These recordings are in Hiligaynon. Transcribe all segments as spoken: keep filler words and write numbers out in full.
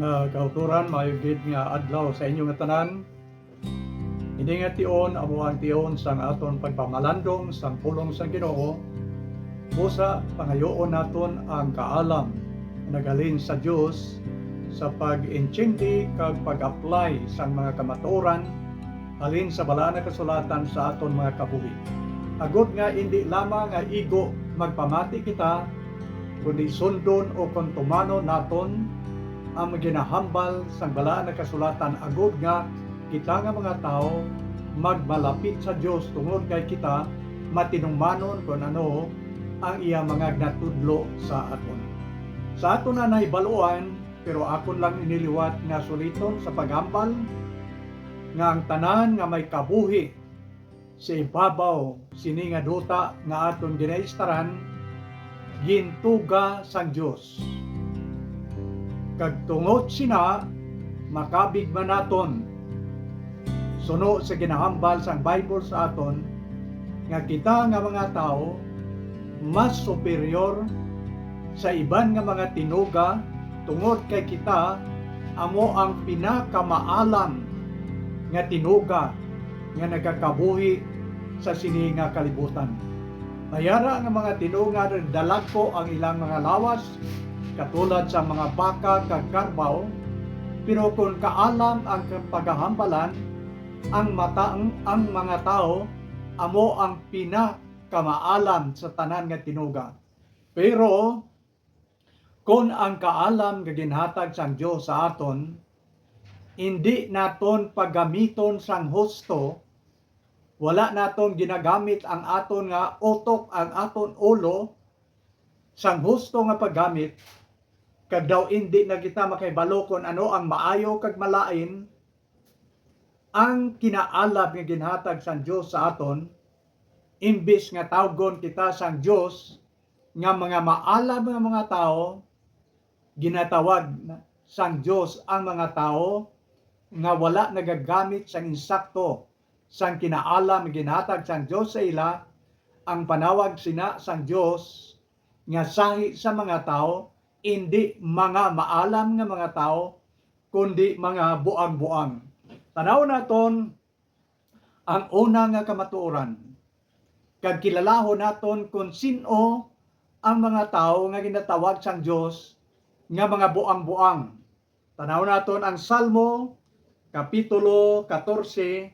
Nga kauturan, maayo gid nga adlaw sa inyo nga tanan. Ini nga tion amo ang tion sang aton pagpamalandong sang pulong sang Ginoo, busa pangayoon naton ang kaalam nga naghalin sa Dios sa pag-intindi kag pag-apply sang mga kamatuoran halin sa Balaan nga Kasulatan sa aton mga kabuhi, agod nga indi lamang nga igo magpamati kita, kundi sundon o kon tumanon naton ang ginahambal sang Balaan nga Kasulatan, agod nga kita nga mga tawo magmalapit sa Dios, tungod kay kita matinumanon kon ano ang iya mga ginatudlo sa aton. Sa aton na nahibaluan, pero akon lang ini liwat nga suliton sa paghambal, nga ang tanan nga may kabuhi sa ibabaw sini nga duta nga aton ginaistaran, gintuga sang Dios. Kag tungod sina, makabig man naton, suno sa ginahambal sang Bible sa aton, nga kita nga mga tawo mas superior sa iban nga mga tinuga, tungod kay kita amo ang pinakamaalam nga tinuga nga nagakabuhi sa sini nga kalibutan. May ara nga mga tinuga nagdalagko ang ilang mga lawas, katulad sa mga baka kag karbaw, pero kon kaalam ang pagahambalan, ang mata, ang mga tawo amo ang pinakamaalam sa tanan nga tinuga. Pero kon ang kaalam nga ginhatag sang Dios sa aton, indi naton paggamiton sang husto, wala naton ginagamit ang aton nga utok, ang aton ulo, sang husto nga paggamit, kag daw indi na kita makahibalo kon ano ang maayo kag malain, ang kinaalam nga ginhatag sang Dios sa aton, imbis nga tawgon kita sang Dios nga mga maalam nga mga tawo, ginatawag na sang Dios ang mga tawo nga wala nagagamit sang insakto sang kinaalam nga ginhatag sang Dios sa ila. Ang panawag sina sang Dios nga sahi sa mga tawo, indi mga maalam nga mga tawo, kundi mga buang-buang. Tanaw naton ang una nga kamatuoran, kag kilalahon naton kon sin-o ang mga tawo nga ginatawag sang Dios nga mga buang-buang. Tanaw naton ang Salmo, Kapitulo katorse,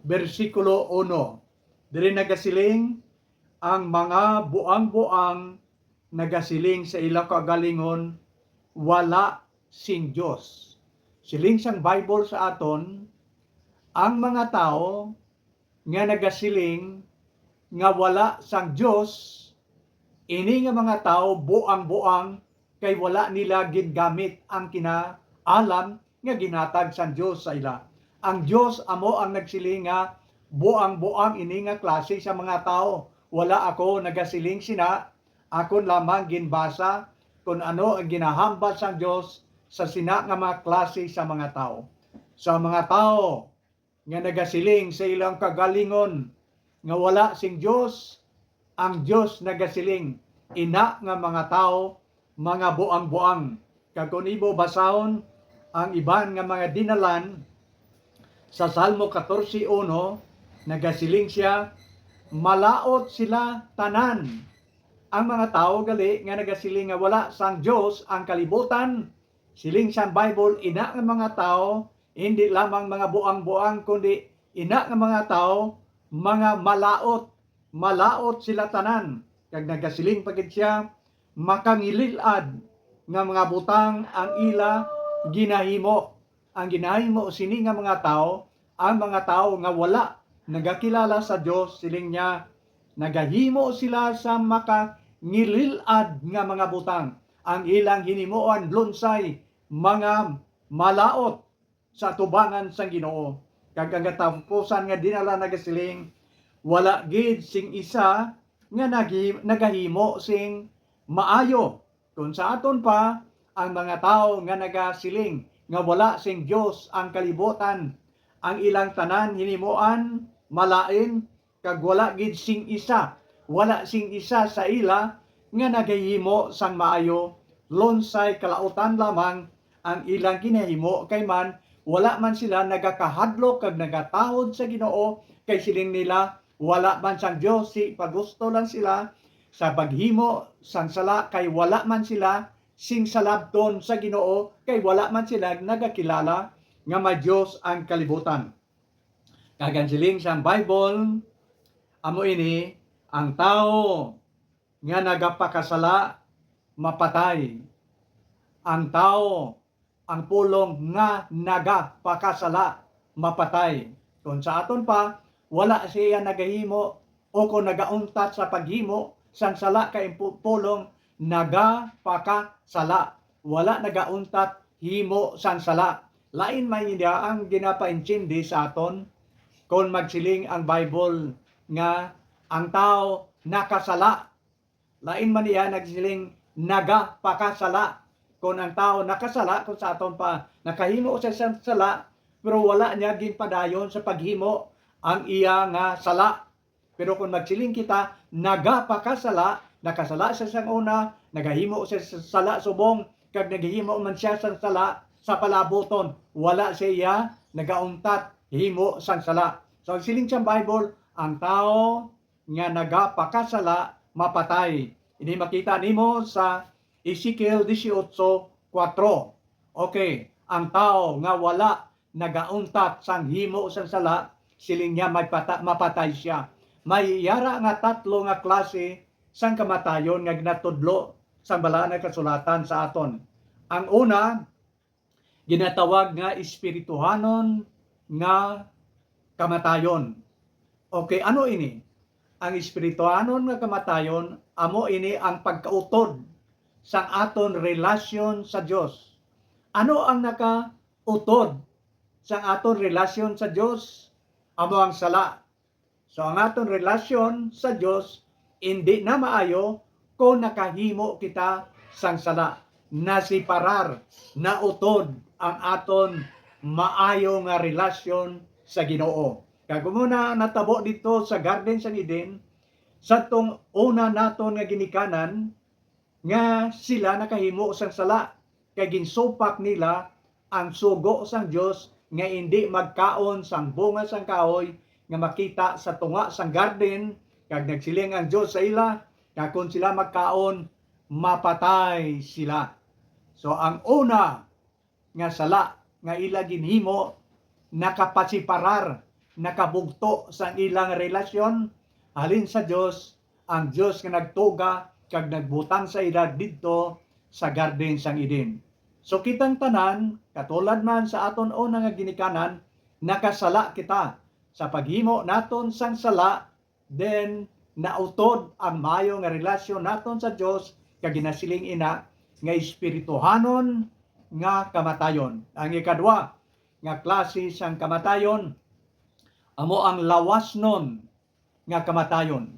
bersikulo uno. Diri nagasiling, ang mga buang-buang nagasiling sa ila kaugalingon, "Wala sing Dios." Siling sang Bible sa aton, ang mga tawo nga nagasiling nga wala sang Dios, ini nga mga tawo buang-buang, kay wala nila gingamit ang kinaalam nga ginhatag sang Dios sa ila. Ang Dios amo ang nagsiling nga buang-buang ini nga klase sa mga tawo. Wala ako nagasiling sina, akon lamang ginbasa kon ano ang ginahambal sang Dios sa sina nga mga klase sa mga tawo. Sa mga tawo nga nagasiling sa ilang kagalingon nga wala sing Dios, ang Dios nagasiling, ina nga mga tawo, mga buang-buang. Kag kon imo basahon ang iban nga mga dinalan sa Salmo katorse uno, nagasiling sia, "Malaut sila tanan." Ang mga tawo gali nga nagasiling nga wala sang Dios ang kalibutan, siling sang Bible, ina nga mga tawo, indi lamang mga buang-buang, kundi ina nga mga tawo, mga malaut. Malaut sila tanan. Kag nagasiling pa gid sia, "Makangilil-ad nga mga butang ang ila ginahimo." Ang ginahimo sini nga mga tawo, ang mga tawo nga wala nagakilala sa Dios, siling niya, nagahimo sila sa makangilil-ad nga mga butang. Ang ilang hinimuan lunsay, mga malaut sa atubangan sang Ginoo. Kag ang katapusan nga dinala nagasiling, "Wala gid sing isa nga naghi-, nagahimo sing maayo." Kon sa aton pa, ang mga tawo nga nagasiling nga wala sing Dios ang kalibutan, ang ilang tanan hinimuan malain, kag wala gid sing isa, wala sing isa sa ila nga nagahimo sang maayo, lunsay kalautan lamang ang ilang ginahimo, kay man wala man sila nagakahadlok kag nagatahod sa Ginoo, kay siling nila, wala man sang Dios, si pagusto lang sila sa paghimo sang sala, kay wala man sila sing salabton sa Ginoo, kay wala man sila nagakilala nga may Dios ang kalibutan. Kag ang siling sang Bible, amo ini, ang tawo nga nagapakasala mapatay. Ang tawo, ang pulong nga nagapakasala mapatay. Kung sa aton pa, wala siya nagahimo o kung nagauntat sa paghimo sang sala, kay ang pu-, pulong nagapakasala, wala nagauntat himo sang sala. Lain man niya ang ginapaintindi sa aton kon magsiling ang Bible nga ang tawo nakasala. Lain man niya nagsiling nagapakasala. Kon ang tawo nakasala, kung sa aton pa, nakahimo siya sang sala, pero wala niya ginpadayon sa paghimo ang iya nga sala. Pero kung magsiling kita, nagapakasala, nakasala siya sang una, nagahimo siya sa sala subong, kag naghimo man siya sang sala sa palabuton, wala siya nagauntat himo sang sala. So, ang siling sang Bible, ang tawo nga nagapakasala mapatay. Ini makita nimo sa Ezekiel dieciocho cuatro. Okay, ang tawo nga wala nagauntat sang himo sang sala, siling niya, may pata-, mapatay siya. May yara nga tatlo nga klase sang kamatayon nga ginatudlo sang Balaan nga Kasulatan sa aton. Ang una, ginatawag nga espirituhanon nga kamatayon. Okay, ano ini? Ang espirituhanon nga kamatayon, amo ini ang pagkautod sang aton relasyon sa Dios. Ano ang nakautod sang aton relasyon sa Dios? Amo ang sala. So, ang aton relasyon sa Dios indi na maayo kung nakahimo kita sang sala. Nasiparar, nautod ang aton maayo nga relasyon sa Ginoo. Kag amo na natabo dito sa Garden sang Eden, sa tong una naton nga ginikanan, nga sila nakahimo sang sala, kay ginsupak nila ang sugo sang Dios nga indi magkaon sang bunga sang kahoy nga makita sa tunga sang garden, kag nagsiling ang Dios sa ila nga kon sila magkaon, mapatay sila. So, ang una nga sala nga ila ginhimo nakapasiparar, nakabugto sang ilang relasyon halin sa Dios, ang Dios nga nagtuga kag nagbutang sa ila didto sa garden sang Eden. So, kitang tanan, katulad man sa aton una nga ginikanan, nakasala kita sa paghimo naton sang sala, then nautod ang maayo nga relasyon naton sa Dios, kag ginasiling ina nga espirituhanon nga kamatayon. Ang ikadua nga klase sang kamatayon amo ang lawasnon nga kamatayon.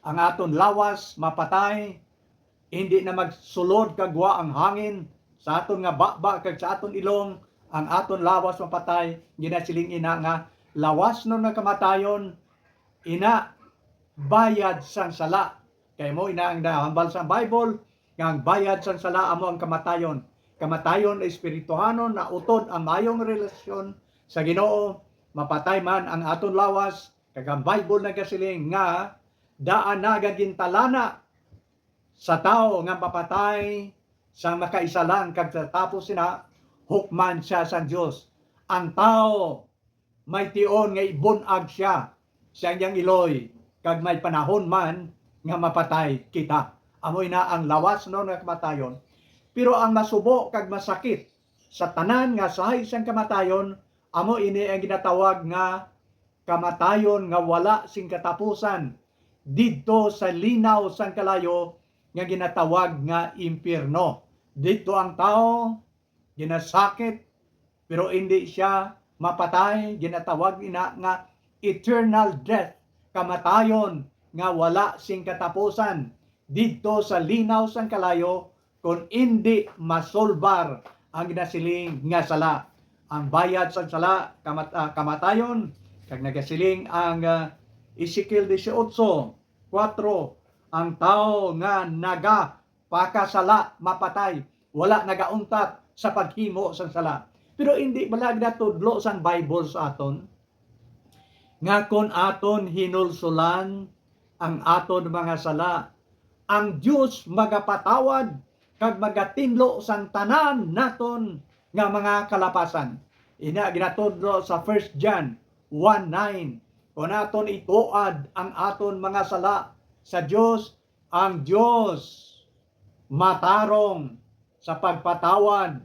Ang aton lawas mapatay, hindi na magsulod kag gwa ang hangin sa aton nga baba kag sa aton ilong, ang aton lawas mapatay, ginasiling ina nga lawasnon nga kamatayon, ina bayad sang sala. Kay mo ina ang nahambal sang Bible, nga ang bayad sang sala amo ang kamatayon. Kamatayon espirituhanon, nautod ang mayong relasyon sa Ginoo, mapatay man ang aton lawas, kag ang Bible nagasiling nga daan na gagintalana sa tawo nga mapatay sang makaisa lang, kag sa tapos sina, hukman sia sang Dios. Ang tawo may tion nga ibun-ag sia sa iyang iloy, kag may panahon man nga mapatay kita. Amo ina ang lawasnon nga kamatayon. Pero ang masubo kag masakit sa tanan nga sahi sang kamatayon, amo ini ang ginatawag nga kamatayon nga wala sing katapusan, didto sa linaw sang kalayo nga ginatawag nga impyerno. Didto ang tawo ginasakit, pero indi sia mapatay, ginatawag ina nga eternal death, kamatayon nga wala sing katapusan, didto sa linaw sang kalayo, kon indi masulbar ang ginasiling nga sala. Ang bayad sang sala, kamat-, ah, kamatayon, kag nagasiling ang, ah, Ezekiel dieciocho cuatro, ang tawo nga nagapakasala mapatay, wala nagauntat sa paghimo sang sala. Pero indi bala ginatudlo sang Bible sa aton nga kon aton hinulsolan ang aton mga sala, ang Dios magapatawad kag magatinlo sang tanan naton nga mga kalapasan. Ina ginatudlo sa First John one nine, kon aton ituad ang aton mga sala sa Dios, ang Dios matarong sa pagpatawad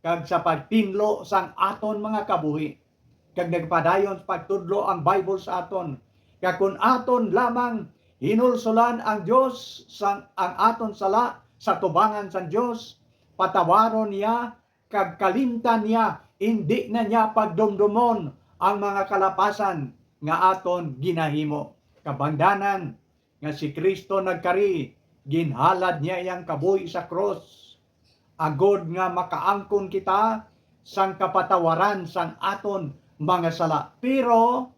kag sa pagtinlo sang aton mga kabuhi. Kag nagpadayon sa pagtudlo ang Bible sa aton, nga kon aton lamang hinulsolan ang Dios sang ang aton sala sa tubangan sang Dios, patawaron niya kag kalimtan niya, indi na niya pagdumdomon ang mga kalapasan nga aton ginahimo. Kabangdanan nga si Cristo nagkari, ginhalad niya iyang kabuhi sa krus, agod nga makaangkon kita sang kapatawaran sang aton mga sala. Pero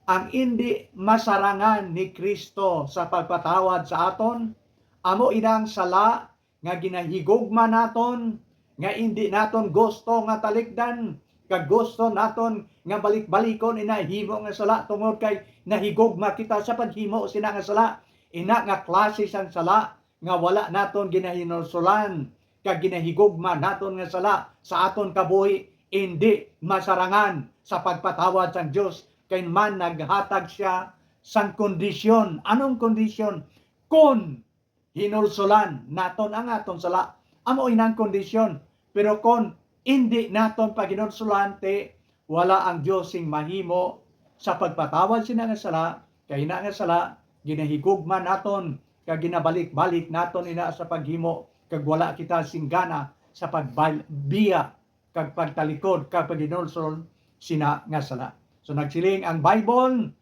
ang indi masarangan ni Cristo sa pagpatawad sa aton, amo inang sala nga ginahigugma naton, nga indi naton gusto nga talikdan, kag gusto naton nga balik-balikon ina himo nga sala, tungod kay nahigugma kita sa paghimo sina nga sala. Ina nga klase sang sala nga wala naton ginahinulsolan kag ginahigugma naton nga sala sa aton kabuhi indi masarangan sa pagpatawad sang Dios, kay man naghatag siya sang kondisyon. Anong kondisyon? Kon hinulsolan naton ang aton sala, amo inang kondisyon. Pero kon indi naton paghinulsolan, ti wala ang Dios sing mahimo sa pagpatawad sina nga sala, kay ina nga sala ginahigugma naton kag ginabalik-balik naton ina sa paghimo, kag wala kita sing gana sa pagbiya kag pagtalikod kag paghinulsol sina nga sala. So nagsiling ang Bible,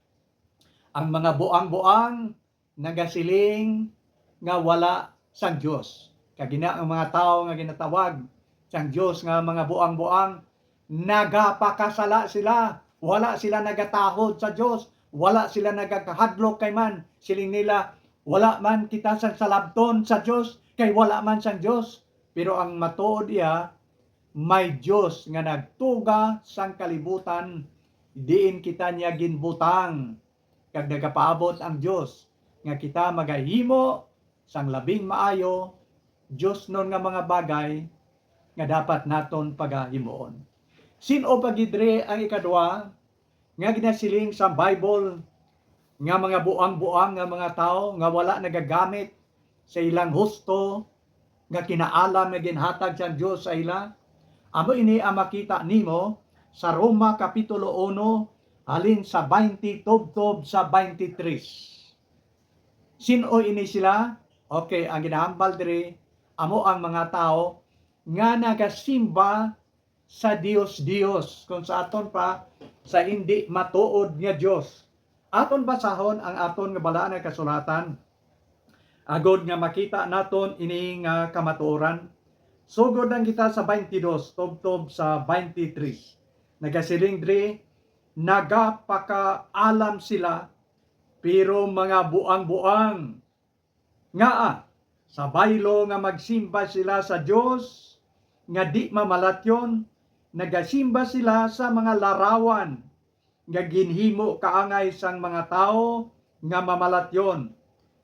ang mga buang-buang nagasiling nga wala sang Dios. Kag ina ang mga tawo nga ginatawag sang Dios nga mga buang-buang, nagapakasala sila. Wala sila nagatahod sa Dios. Wala sila nagakahadlok kay man. Siling nila, "Wala man kita sang salabton sa Dios, kay wala man sang Dios." Pero ang matuod iya, may Dios nga nagtuga sang kalibutan, diin kita niya ginbutang, kag nagapaabot ang Dios nga kita magahimo sang labing maayo, diosnon nga mga bagay nga dapat naton pagahimuon. Sin-o pa gid diri ang ikadua nga ginasiling sa Bible nga mga buang-buang nga mga tawo nga wala nagagamit sa ilang husto nga kinaalam nga ginhatag sang Dios sa ila? Amo ini ang makita nimo sa Roma Kapitulo uno, halin sa twenty tubtob sa twenty-three. Sin-o ini sila? Okay, ang ginahambal diri amo ang mga tawo nga nagasimba sa dios-dios, kung sa aton pa, sa indi matuod nga Dios. Aton basahon ang aton nga Balaan nga Kasulatan, agod nga makita naton ini nga kamatuoran. Sugod lang kita sa twenty-two, tubtob sa twenty-three. Nagasiling diri, "Nagapakaalam sila, pero mga buang-buang." Ngaa, sa baylo nga magsimba sila sa Dios nga di mamalatyon, nagasimba sila sa mga larawan nga ginhimo kaangay sang mga tawo nga mamalatyon,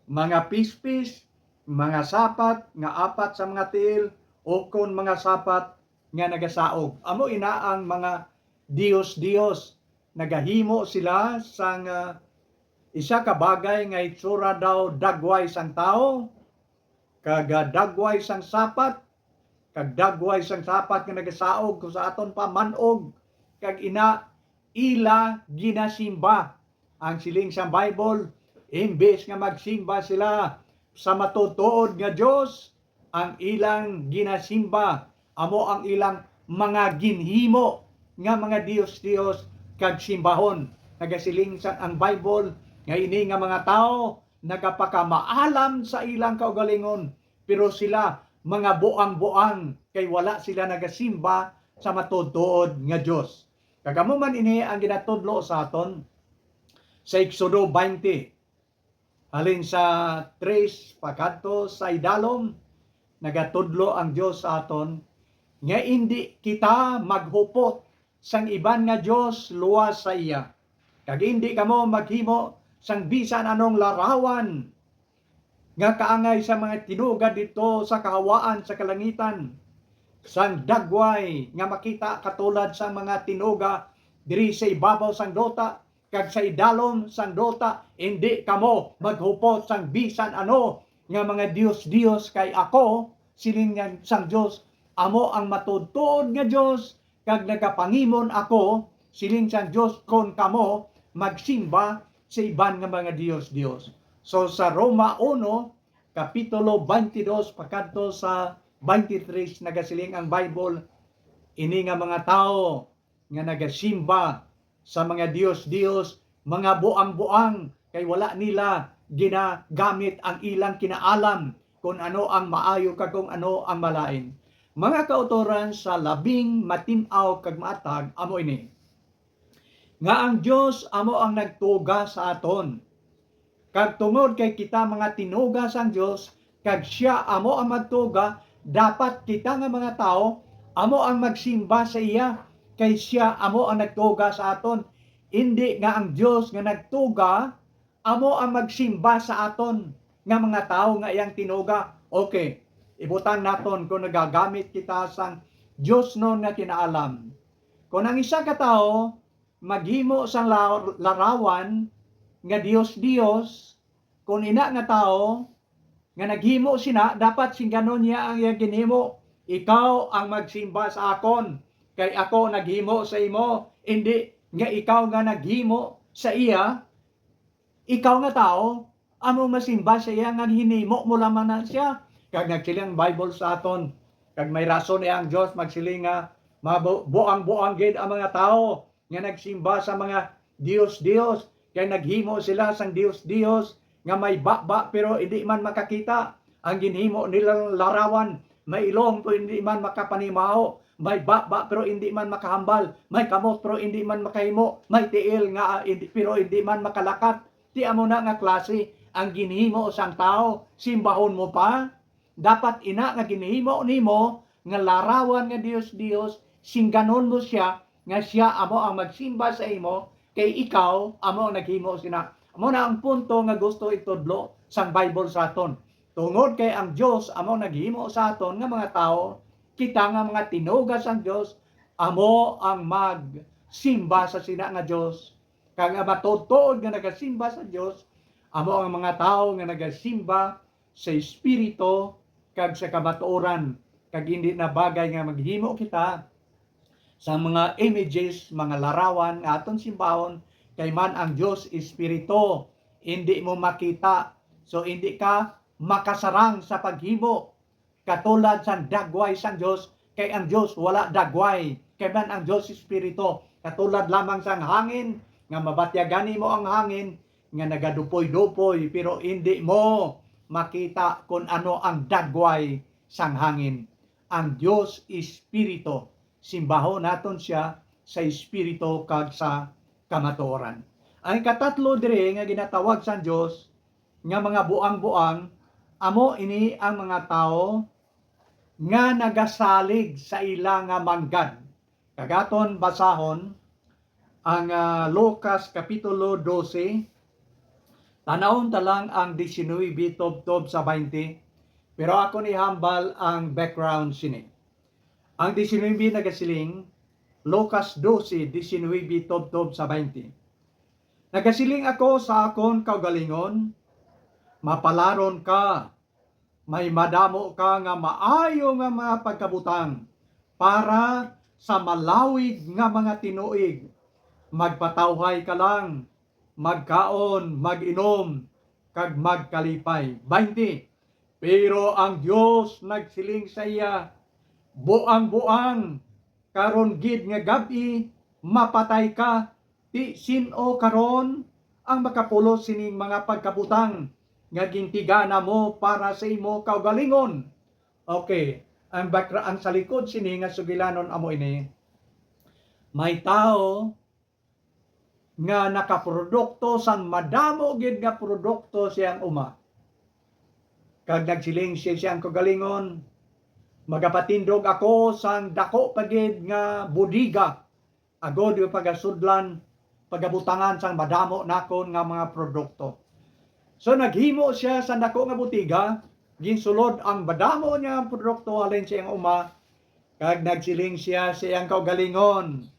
mga pispis, mga sapat nga apat sa mga tiil, ukon mga sapat nga nagasaog. Amo ina ang mga dios-dios. Nagahimo sila sang, ah, isa ka bagay nga itsura daw dagway sang tawo, kag, ah, dagway sang sapat, kag dagway sang sapat nga nagasaog, kung sa aton pa, man-og, kag ina ila ginasimba. Ang siling sang Bible, imbes nga magsimba sila sa matuod-tuod nga Dios, ang ilang ginasimba amo ang ilang mga ginhimo nga mga dios-dios kag simbahon. Nagasiling sang ang Bible nga ini nga mga tawo nagapakamaalam sa ilang kaugalingon, pero sila mga buang-buang, kay wala sila nagasimba sa matuod-tuod nga Dios. Kag amo man ini ang ginatudlo sa aton sa Exodo twenty, halin sa tres pakadto sa idalom, nagatudlo ang Dios sa aton nga indi kita maghupot sang iban nga dios luwas sa iya, kag indi kamo maghimo sang bisan anong larawan nga kaangay sa mga tinuga didto sa kahawaan sa kalangitan, sang dagway nga makita katulad sang mga tinuga diri sa ibabaw sang duta, kag sa idalom sang duta. Indi kamo maghupot sang bisan ano nga mga dios-dios, kay ako, siling niya sang Dios, amo ang matuod-tuod nga Dios, kag nagapangimon ako, siling sang Dios, kon kamo magsimba sa iban nga mga dios-dios. So sa Roma uno, kapitulo twenty-two pakadto sa twenty-three, nagasiling ang Bible, ini nga mga tawo nga nagasimba sa mga dios-dios, mga buang-buang, kay wala nila ginagamit ang ilang kinaalam kon ano ang maayo kag kon ano ang malain. Mga kautoran, sa labing matin-aw kag maatag amo ini, nga ang Dios amo ang nagtuga sa aton. Kag tungod kay kita mga tinuga sang Dios, kag sia amo ang magtuga, dapat kita nga mga tawo amo ang magsimba sa iya, kay sia amo ang nagtuga sa aton. Indi nga ang Dios nga nagtuga amo ang magsimba sa aton nga mga tawo nga iyang tinuga. Okay, ibutang naton kung nagagamit kita sang diosnon nga kinaalam. Kung ang isa ka tawo maghimo sang la-, larawan nga dios-dios, kung ina nga tawo nga naghimo sina, dapat singganon niya ang iya ginhimo, "Ikaw ang magsimba sa akon, kay ako naghimo sa imo," indi nga ikaw nga naghimo sa iya. Ikaw nga tawo, amo masimba sa iya nga hinimo mo lamang na siya. Kag nagsiling ang Bible sa aton, kag may rason iya ang Dios magsiling nga mabu-, buang-buang gid ang mga tawo nga nagsimba sa mga dios-dios, kay naghimo sila sang dios-dios nga may baba pero indi man makakita. Ang ginhimo nilang larawan, may ilong pero indi man makapanimaho, may baba pero indi man makahambal, may kamot pero indi man makahimo, may tiil nga, ah, indi, pero indi man makalakat. Ti amo na nga klase ang ginhimo sang tawo, simbahon mo pa? Dapat ina nga ginhimo nimo nga larawan nga dios-dios, singganon mo sia nga sia amo ang magsimba sa imo, kay ikaw amo ang naghimo sina. Amo na ang punto nga gusto itudlo sang Bible sa aton. Tungod kay ang Dios amo ang naghimo sa aton nga mga tawo, kita nga mga tinuga sang Dios amo ang magsimba sa sina nga Dios. Kag ang matuod-tuod nga nagasimba sa Dios amo ang mga tawo nga nagasimba sa espiritu kag sa kamatuoran, kag indi na bagay nga maghimo kita sa mga images, mga larawan nga aton simbahon, kay man ang Dios espiritu, indi mo makita. So, indi ka makasarang sa paghimo katulad sang dagway sang Dios, kay ang Dios wala dagway, kay man ang Dios espiritu, katulad lamang sang hangin nga mabatyagan nimo ang hangin nga nagadupoy-dupoy, pero indi mo makita kon ano ang dagway sang hangin. Ang Dios espiritu, simbahon naton sia sa espiritu kag sa kamatuoran. Ang ikatatlo diri nga ginatawag sang Dios nga mga buang-buang, amo ini ang mga tawo nga nagasalig sa ila nga manggad. Kag aton basahon ang, ah, Lucas Kapitulo dose. Tan-awon ta lang ang diecinuebe tubtob sa baynte, pero akon ihambal ang background sini. Ang diecinuebe nagasiling, Lucas dose diecinuebe tubtob sa baynte, "Nagasiling ako sa akon kaugalingon, mapalaron ka, may madamo ka nga maayo nga mga pagkabutang para sa malawig nga mga tinuig. Magpatawhay ka lang, magkaon, mag-inom, kag magkalipay." Baynte, pero ang Dios nagsiling sa iya, "Buang-buang, karon gid nga gab-i mapatay ka. Ti sin-o karon ang makapulos sining mga pagkabutang nga gintigana mo para sa imo kaugalingon?" Okay, ang background, ang sa likod sini nga sugilanon amo ini. May tawo nga nakaprodukto sang madamo gid nga produkto sa iyang uma. Kag nagsiling siya sa iyang kaugalingon, Magapatindog ako sang dako pa gid nga bodega, agod nga pagasudlan, pagabutangan sang madamo nakon nga mga produkto. So naghimo sia sang dako nga bodega, ginsulod ang madamo niya nga produkto halin sa iyang uma, kag nagsiling sia sa iyang kaugalingon,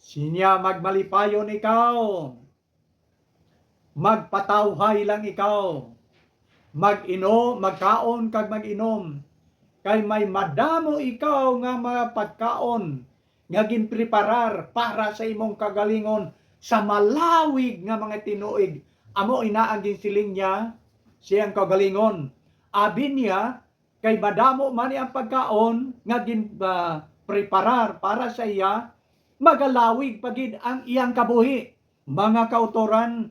"Sinya, magmalipayon ikaw. Magpatawhay lang ikaw. Mag-ino-, magkaon kag mag-inom, kay may madamo ikaw nga mga pagkaon nga ginpreparar para sa imong kaugalingon sa malawig nga mga tinuig." Amo ina ang ginsiling niya sa iyang kaugalingon. Abi niya, kay madamo man ni ang pagkaon nga gin-, ah, preparar para sa iya, magalawig pa gid ang iyang kabuhi. Mga kautoran,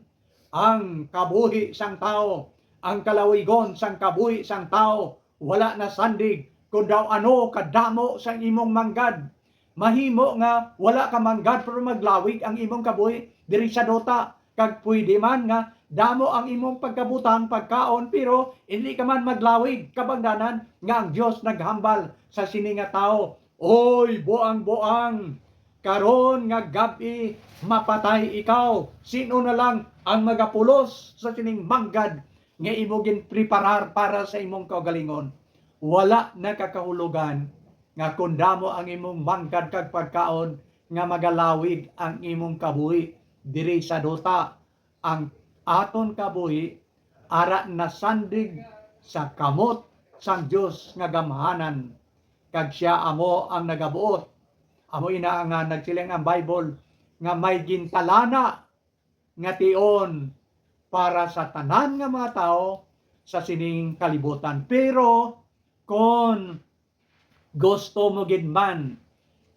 ang kabuhi sang tawo, ang kalawigon sang kabuhi sang tawo, wala nasandig kon daw ano kadamo sang imong manggad. Mahimo nga wala ka manggad, pero maglawig ang imong kabuhi diri sa duta, kag pwede man nga damo ang imong pagkabutang pagkaon, pero hindi ka man maglawig. Kabangdanan nga ang Dios naghambal sa sini nga tawo, "Oy, buang-buang, karon nga gab-i mapatay ikaw. Sino na lang ang magapulos sa sining manggad nga imo ginpreparar para sa imong kaugalingon?" Wala na ka kahulogan nga kon damo ang imong manggad kag pagkaon, nga magalawig ang imong kabuhi diri sa duta. Ang aton kabuhi ara nasandig sa kamot sang Dios nga gamhanan, kag sia amo ang nagabuot. Amo ina nga nagsiling ang Bible nga may gintalana nga tion para sa tanan nga mga tawo sa sining kalibutan. Pero kon gusto mo gid man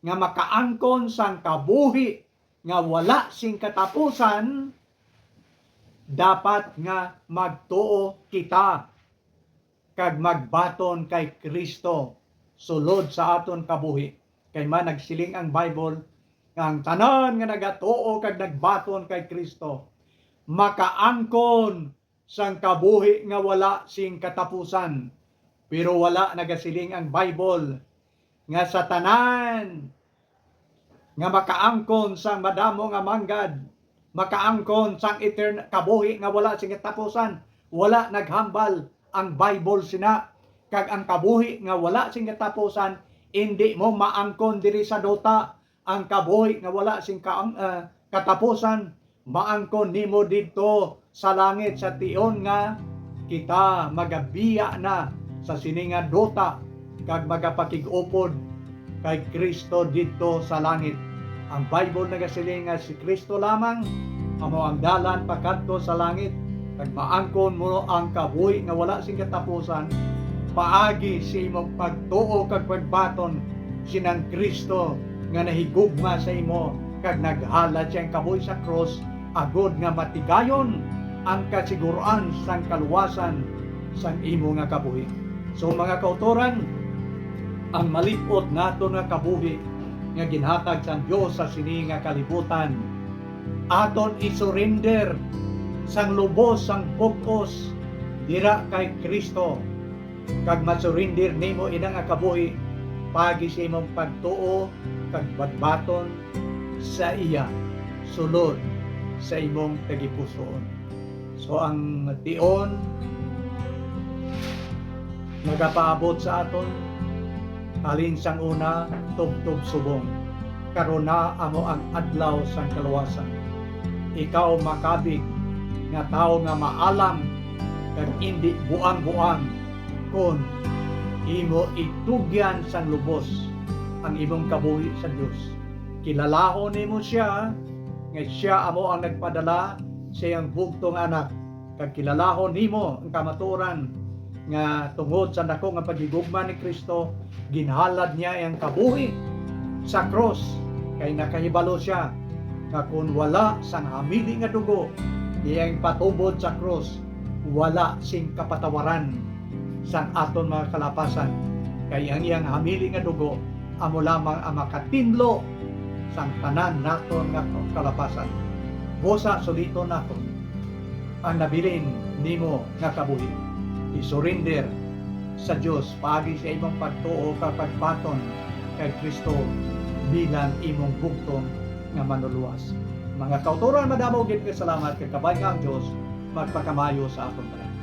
nga makaangkon sang kabuhi nga wala sing katapusan, dapat nga magtuo kita kag magbaton kay Cristo sulod sa aton kabuhi. Kay man nagsiling ang Bible nga ang tanan nga nagatuo kag nagbaton kay Cristo makaangkon sang kabuhi nga wala sing katapusan. Pero wala nagasiling ang Bible nga sa tanan nga makaangkon sang madamo nga manggad, makaangkon sang etern-, kabuhi nga wala sing katapusan. Wala naghambal ang Bible sina. Kag ang kabuhi nga wala sing katapusan, indi mo maangkon diri sa duta. Ang kabuhi nga wala sing kaang-, ah, katapusan, maangkon nimo didto sa langit, sa tion nga kita magabiya na sa sini nga duta kag magapakig-upod kay Cristo didto sa langit. Ang Bible nagasiling nga si Cristo lamang amo ang dalan pakadto sa langit, kag maangkon mo ang kabuhi nga wala sing katapusan paagi sa imong pagtuo kag pagbaton sinang Cristo nga nahigugma sa imo kag naghalad siyang kabuhi sa krus, agod nga matigayon ang kasiguruan sang kaluwasan sang imo nga kabuhi. So, mga kautoran, ang malip-ot naton nga kabuhi nga ginhatag sang Dios sa sini nga kalibutan, aton isurinder sang lubos sang pug-os dira kay Cristo, kag masurinder nimo ina nga kabuhi paagi sa imong pagtuo kag pagbaton sa iya sulod sa imong tagipusoon. So, ang tion nagapaabot sa aton halin sang una tubtob subong. Karon na amo ang adlaw sang kaluwasan. Ikaw makabig nga tawo nga maalam kag indi buang-buang, kon imo itugyan sang lubos ang imong kabuhi sa Dios. Kilalahon nimo sia nga sia amo ang nagpadala sa iyang bugtong Anak, kag kilalahon nimo ang kamatuoran nga tungod sa dako nga paghigugma ni Cristo, ginhalad niya iyang kabuhi sa krus, kay nakahibalo sia nga kon wala sang hamili nga dugo nga iyang ipatubod sa krus, wala sing kapatawaran sang aton mga kalapasan, kay ang iyang hamili nga dugo amo lamang ang makatinlo sang tanan naton nga kalapasan. Busa suliton naton ang nabilin nimo nga kabuhi. Isurinder sa Dios paagi sa imong pagtuo kag pagbaton kay Kristo bilang imong bugtong nga Manlulowas. Mga kauturan, madamo gid nga salamat, kag kabay nga ang Dios magpakamaayo sa aton tanan.